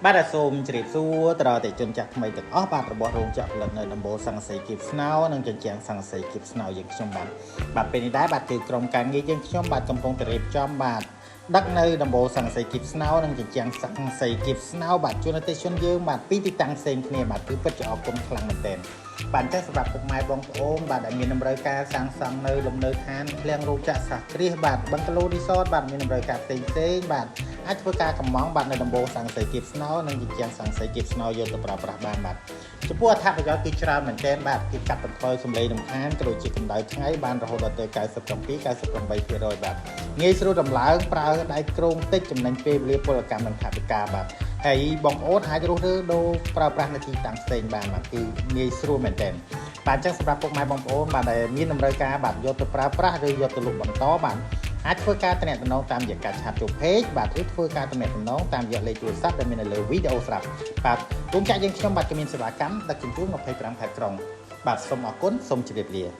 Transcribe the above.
បាទសូមជម្រាបសួរទៅដល់អតិថិជនចាស់ថ្មីទាំងអស់បាទរបស់រោងចក្រផលិតនៅដំបូលសង្កសីគៀបស្នោនិងជញ្ជាំងសង្កសីគៀបស្នោយើងខ្ញុំបាទបាទពេលនេះដែរបាទគឺក្រុមការងារយើងខ្ញុំបាទកំពុងតែរៀបចំបាទដឹកនៅដំបូលសង្កសីគៀបស្នោនិងជញ្ជាំងសង្កសីគៀបស្នោបាទជូនអតិថិជនយើងបាទពីរទីតាំងផ្សេងគ្នាបាទគឺពិតជាអរគុណខ្លាំងមែនទែនបាទអញ្ចឹងសម្រាប់ពុកម៉ែបងប្អូនបាទដែលមានតម្រូវការសាងសង់នៅលំនៅឋានឃ្លាំងរោងចក្រសហគ្រាសបាទបឹងកាឡូរីសតបាទមានតម្រូវការផ្សេងផ្សេងបាទអាចធ្វើការកម្មង់បាទនៅដំបូលសង្កសីគៀបស្នោនិងជញ្ជាំងសង្កសីគៀបស្នោយកទៅប្រើប្រាស់បានបាទចំពោះអត្ថប្រយោជន៍គឺច្រើនមែនទែនបាទគឺកាត់បន្ថយសំឡេងរំខានក៏ដូចជាកម្ដៅថ្ងៃបានរហូតដល់ទៅ97 98%បាទងាយស្រួលដំឡើងប្រើដៃគ្រោងតិចចំណេញពេលវេលាពលកម្មនិងថវិកាបាទហើយបងប្អូនអាចរុះរើដូរប្រើប្រាស់នៅទីតាំងផ្សេងបានបាទគឺងាយស្រួលមែនទែនបាទអញ្ចឹងសម្រាប់ពុកម៉ែបងប្អូនបាទដែលមានតម្រូវការបាទយកទៅប្រើប្រាស់ឬយកទៅលក់បន្តបាទអាចធ្វើការទំនាក់ទំនងតាមរយៈការ chat ចូល page បាទឬធ្វើការទំនាក់ទំនងតាមរយៈលេខទូរស័ព្ទដែលមាននៅលើវីដេអូស្រាប់បាទរោងចក្រយើងខ្ញុំបាទក៏មានសេវាកម្មដឹកជញ្ជូន25ខេត្តក្រុងបាទសូមអរគុណសូមជម្រាបលា។